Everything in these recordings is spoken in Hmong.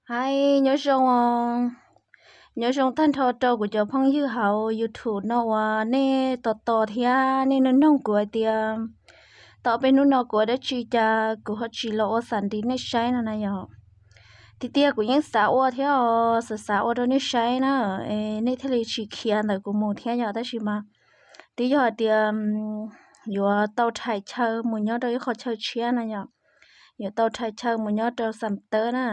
Hais nyob zoo, nyob zoo tag nrho rau kuv cov phooj ywg hauv YouTube no uas nej tos tos thiab nej noog noog kuv hais tias tau ob peb hnub no kuv ua dab tsi cas kuv ho tsis los ua xam nti nej saib no na yom. Tiag tiag kuv yeej xav ua thiab os, xav xav ua rau nej saib na, nej thiaj li tsis khiav ntawm kuv mus thiab yom. Tab sis mas twb yog hais tias yuav tau rhais chaw mus nyob rau ib qho chaw tshiab na yom, yuav tau rhais chaw mus nyob rau Xam Tawb na,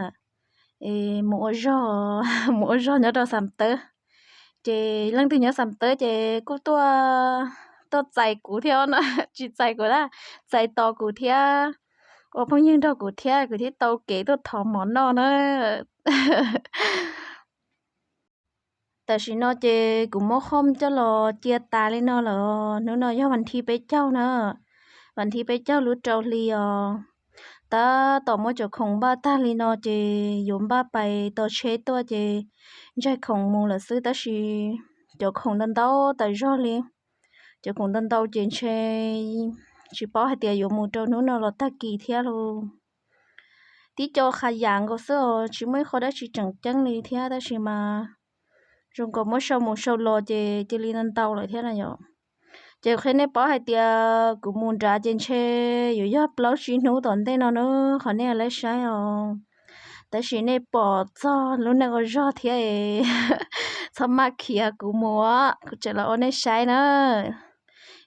mus ua zog, mus ua zog nyob rau Xam Tawb. Ces leej twg nyob Xam Tawb ces kuj tuaj, tuaj txais kuv thiab no, tsis txais kuv na, txais tos kuv thiab, ua phooj ywg nrog kuv thiab, kuv thiaj tau kev tuaj thov mov noj na. Tam sim no ces kuv muab home coj los cia tas li no lawm, hnub no yog vas thib peb caug na, vas thib peb caug lub rau hli os. Tab tom muab cov khoom npaj tag li no ces yuav npaj pais tos tsheb tuaj ces ntsaig khoom mus lawm xwb, tab sis cov khoom ntau ntau tas zog li, cov khoom ntau ntau ces ntshe tsis paub hais tias yuav mus rau hnub no los tag kis thiab lauj. Tib co qha yam nkaus xwb os, tsis muaj ib qho dab tsi tseem ceeb li thiab, tab sis mas zoo nkaus muab sau mus sau los ces cia li ntau ntau lawm thiab na yom. Ces qhia nej paub hais tias kuv mus nrad ces ntshe yuav yog plaub tsib hnub tom ntej no na, qhov nej lawv saib os. Tab sis nej pom txog lub neej ua zog thiab es txhob maj khiav kuv mus, kuv tseem los ua nej saib na.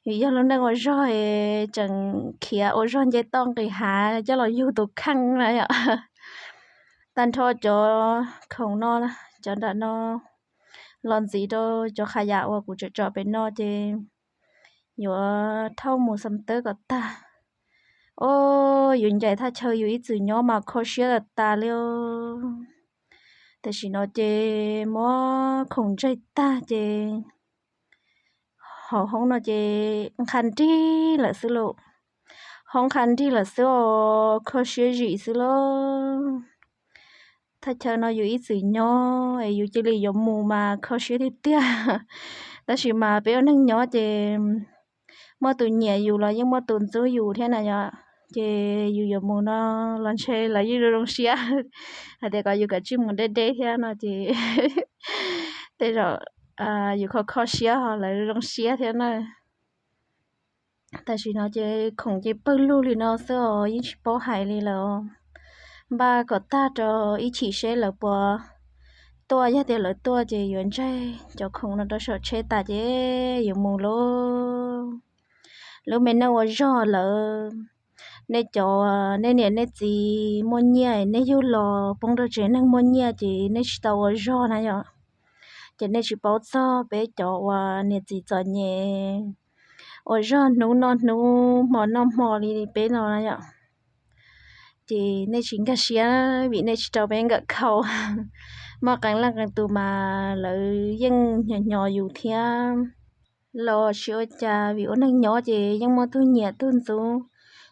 Vim yog lub neej ua zog es tseem khiav ua zog nce toj nqis hav coj los yug tus kheej na yom. Tag nrho cov khoom no, cov nram no los ntxiv rau cov qha yam uas kuv tseem tso pem no ces yuav thauj mus Xam Tawb kom tag. Os, yus ncaim thaj chaw yus ib txwm nyob mas kho siab tas tas li. Tam sim no ces muab khoom ntsaig tag ces hauv hoob no ces nqha nrig lawm xwb lauj. Hoob nqha nrig lawm xwb os, kho siab zim xwb lauj. Thaj chaw no yus ib txwm nyob es yus cia li yuav mus mas kho siab tiag tiag. Tab sis mas peb ua neeg nyob ces muaj tus nyiam yus los yeej muaj tus ntxub yus thiab na yom. Ces yus yuav mus no los ntshe lawv yeej zoo zoo siab hais tias kom yus kav tsij mus deb deb thiab no ces tej zaum yus kho kho siab ho lawv zoo zoo siab thiab na. Tam sim no ces khoom ces pawg lug li no xwb os, yeej tsis paub hais li lawm. Npaj kom tag rau ib chim seb lawv puas tuaj, yog tias lawv tuaj ces yuav ntsaig cov khoom no rau saum tsheb tas ces yuav mus lauj. Lub me neej ua zog lawm, nej cov, nej niam nej txiv muaj nyiaj nej yug los poob rau tsev neeg muaj nyiaj ces nej tsis tau ua zog na yom. Ces nej tsis paub txog peb cov uas niam txiv txom nyem ua zog hnub noj hnub hmo noj hmo li peb no na yom. Ces nej tsis nkag siab vim nej tsis raug peb nkawm khau. Muaj qee leej qee tus mas lawv yeej hnyos hnyos yus thiab los tsis ua cas, vim ua neeg nyob ces yeej muaj tug nyiam tug ntxub,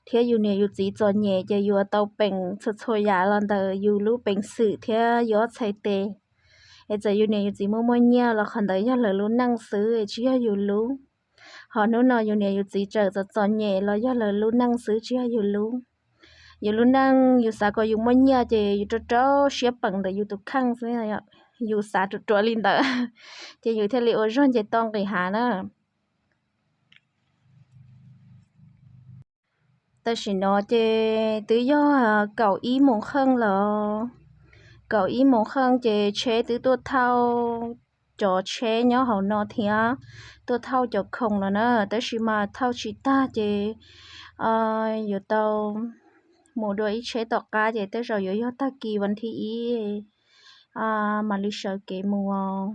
thiab yus niam yus txiv txom nyem ces yus yuav tau peem txhua txhua yam los ntawm yus lub peev xwm thiab yus ob txhais tes. Es txawm yus niam yus txiv muaj muaj nyiaj los qhov ntawd yog lawv lub neej xwb tsis yog yus lub. Ho hnub no yus niam yus txiv tseem txom txom nyem los yog lawv lub neej xwb tsis yog yus lub. Yus lub neej yus xav kom yus muaj nyiaj ces yus rau rau siab peem ntawm yus tus kheej xwb, yus xav ruam ruam li ntawd ces yus thiaj li ua zog nce toj nqis hav na. Tam sim no ces twb yog kaum ib moos qeej lawm. Kaum ib moos qeej ces tsheb twb tuaj thauj cov tsheb nyob hauv no thiab tuaj thauj cov khoom los na, tab sis mas thauj tsis tag ces yuav tau mus dua ib tsheb tom qab ces tej zaum yuav yog tag kis vas thib ib mam li sawv kev mus os.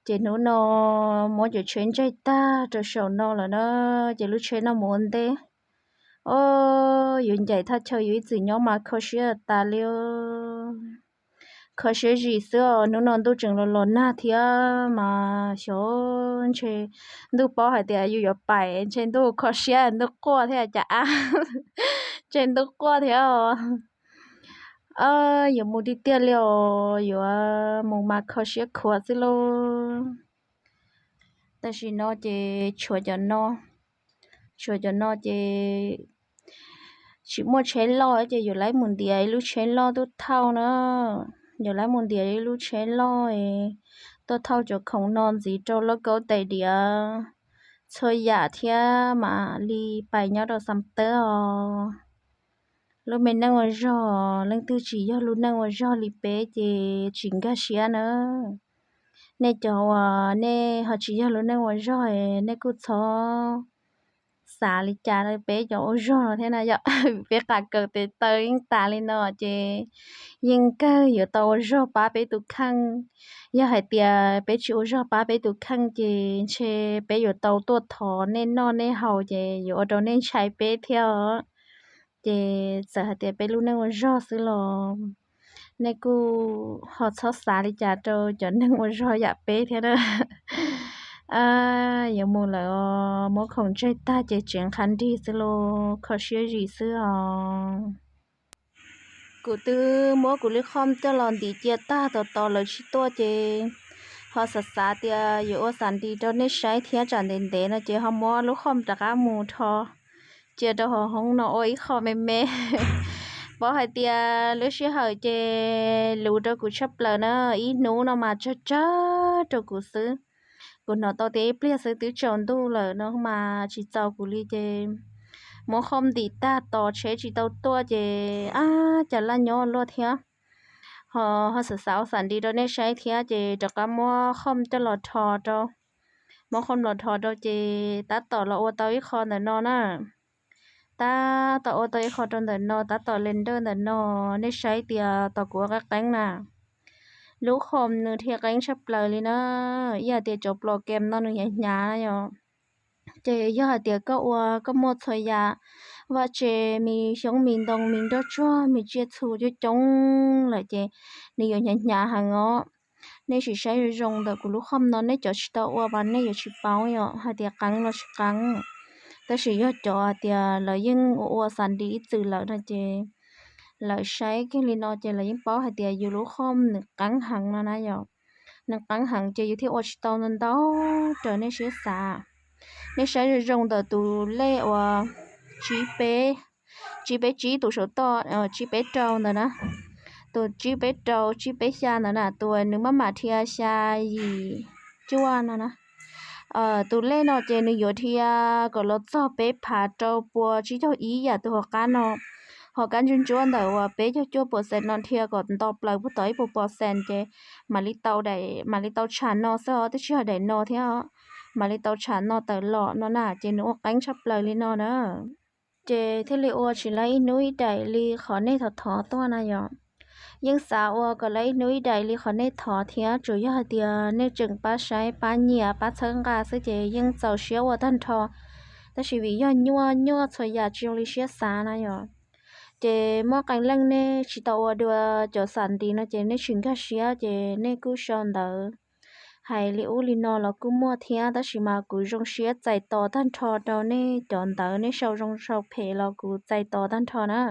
Ces hnub no muab cov tsheb ntsaig tag rau saum no lawm na, ces lub tsheb no mus ua ntej. Os, yus ncaim thaj chaw yus ib txwm nyob mas kho siab tas li. Kho siab zim xwb os, hnub no ntuj tseem los los nag thiab mas xyov ntshe ntuj paub hais tias yus yuav pais ntshe ntuj kho siab ntuj quaj thiab cas av, ntshe ntuj quaj thiab os. Yuav mus tiag tiag li os, yuav mus mas kho siab khuav xwb lauj. Tam sim no ces tshuav cov no, tshuav cov no ces tsis muaj tsheb loj ces yuav lawv mus ntiav ib lub tsheb loj tuaj thauj na. Yuav lawv mus ntiav ib lub tsheb loj tuaj thauj cov khoom no ntxiv rau lauj kaub tais diav txhua yam thiab mam li pais nyob rau Xam Tawb os. Lub me neej ua zog, leej twg tsis yog lub neej ua zog li peb ces tsis nkag siab na. Nej cov uas nej ho tsis yog lub neej ua zog, nej kuj txhob xav li cas rau peb cov ua zog no thiab na yom. Peb qas kaws tes taw yeej tas li no ces yeej kawg yuav tau ua zog pab peb tus kheej. Yog hais tias peb tsis ua zog pab peb tus kheej ces ntshe peb yuav tau tuaj thov nej noj nej haus ces yuav ua rau nej ntshai peb thiab os. Ces txawm hais tias peb lub neej ua zog xwb los nej kuj ho txhob xav li cas rau cov neeg ua zog yam peb thiab na. Yuav mus lawm os, muab khoom tseg tag ces tsev qha nrig xwb los kho siab zim xwb os. Kuv twb muab kuv lub khom coj los ntim cia tag tos tos lawv tsis tuaj ces ho xav xav tias yuav ua xam nti rau nej saib thiab tsam ntev ntev no ces ho muab lub khom rov qab mus rho cia rau hauv hoob no ua ib qho me me. Paub hais tias lub sij hawm ces luv rau kuv tshaj plaws na, ib hnub no mas tsawg tsawg rau kuv xwb. Kuv hnov tau tias ib pliag xwb twb tsaus ntuj lawm no mas tsis txaus kuv li ces muab khom ntim tag tos tsheb tsis tau tuaj ces ab cas laj nyob luaj thiab. Ho, ho xav xav ua xam nti rau nej saib thiab ces rov qab muab khom coj los rho rau. Muab khom los rho rau ces tab tom los ua tau ib qho ntawm no na. Tab tom ua tau ib qho rau ntawm no, tab tom les nrawj ntawm no, nej saib tias tos kuv ua qeeb qeeb na. Lub khom nws dhia qeeb tshaj plaws li na, ib yam tias cov plos kem no nws hnyav hnyav na yom. Ces yog hais tias koj ua koj muaj txhua yam, vaj tse, me xyoob me ntoo me nroj tsuag me tsiaj txhu coob coob lawm ces nws yuav hnyav hnyav heev os. Nej sim saib zoo zoo ntawm kuv lub khom no, nej cov tsis tau ua mas nej yuav tsis paub yom hais tias qeeb los tsis qeeb. Tab sis yog cov hais tias lawv yeej ua ua xam nti ib txwm lawm no ces lawv saib kiag li no ces lawv yeej paub hais tias yus lub khom nws qeeb heev no na yom. Nws qeeb heev ces yus thiaj ua tsis tau ntau ntau raws nej siab xav. Nej saib zoo zoo ntawm tus lej uas tsib peb, tsib peb tsib tus saum toj, tsib peb rau ntawd na. Tus tsib peb rau tsib peb xya ntawd na, tus nws maj mam dhia xya yim cuaj no na. Tus lej no ces nws yuav dhia kom los txog peb phav rau pua tsib caug ib yam tus hauv qab no. Hauv qab ntsuab ntsuab ntawm uas peb caug cuaj pua xees no dhia kom nto plaws puag tom ib puas pua xees ces mam li tau, mam li tau tsham no xwb os, twb tsis yog daim no thiab. Mam li tau tsham no tawm los no na ces nws ua qeeb tshaj plaws li no na. Ces thiaj li ua tsis lawv ib hnub ib daim li qhov nej thov thov tuaj na yom. Yeej xav ua kom lawv ib hnub ib daim li qhov nej thov thiab, tsuas yog hais tias nej tseem pab saib pab nyiam pab txhawb nqa xwb ces yeej txaus siab ua tag nrho. Tab sis vim yog nyuaj nyuaj txhua yam tsis zoo li siab xav na yom, ces muaj qee leej nej tsis tau ua dua cov xam nti no ces nej tsis nkag siab ces nej kuj sau ntawv hais li ub li no los kuj muaj thiab, tab sis mas kuv zoo siab txais tos tag nrho rau nej cov ntawv, nej sau zoo sau phem los kuv txais tos tag nrho na.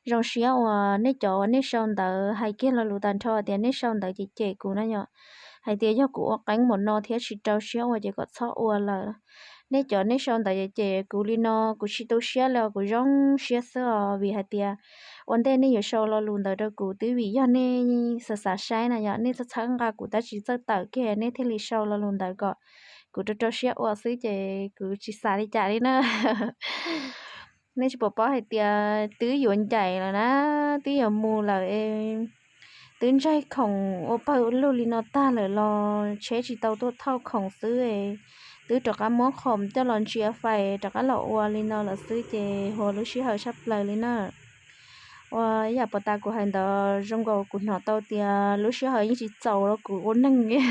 Zoo siab uas nej cov uas nej sau ntawv hais kiag lo lus tag nrho tias nej sau ntawv cem cem kuv na yom, hais tias yog kuv ua qeeb npaum no thiab tsis rau siab ua ces kom txhob ua lawm. Nej cov nej sau ntawv cem cem kuv li no kuv tsis tu siab li os, kuv zoo siab xwb os, vim hais tias ua ntej nej yuav sau lo lus ntawd rau kuv twb vim yog nej xav xav saib na yom, nej txhawb txhawb nqa kuv tab sis txawj tawm kiag nej thiaj li sau lo lus ntawd kom kuv rau rau siab ua xwb ces kuv tsis xav li cas li na. Nej tsis pom paub hais tias twb yuav ncaim lawm na, twb yuav mus lawm, twb ntsaig khoom ua pawg ua lug li no tag lawm los tsheb tsis tau tuaj thauj khoom xwb, twb rov qab muab khoom coj los ntsia fais rov qab los ua li no lawm xwb ces ua lub sij hawm tshaj plaws li na. Ua yam puas tas kuv hais ntawd zoo nkaus kuv hnov tau tias lub sij hawm yeej tsis txaus rau kuv ua neeg,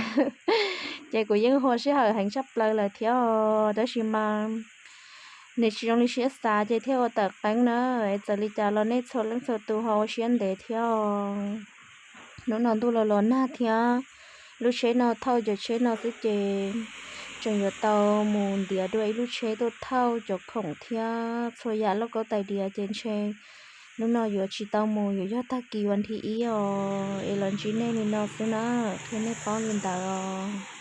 ces kuv yeej ua sij hawm heev tshaj plaws lawm thiab, tab sis mas nws tsis zoo li siab xav ces thiaj ua tawm qeeb na. Txawm li cas los nej txhua leej txhua tus ho ua siab ntev thiab. Hnub no ntuj los los nag thiab, lub tsheb no thauj cov tsheb no xwb ces tseem yuav tau mus ntiav dua ib lub tsheb tuaj thauj cov khoom thiab txhua yam lauj kaub tais diav ces ntshe hnub no yuav tsis tau mus, yuav yog tag kis vas thib ib os, es los ntsib nej li no xwb na, qhia nej paub li ntawd os.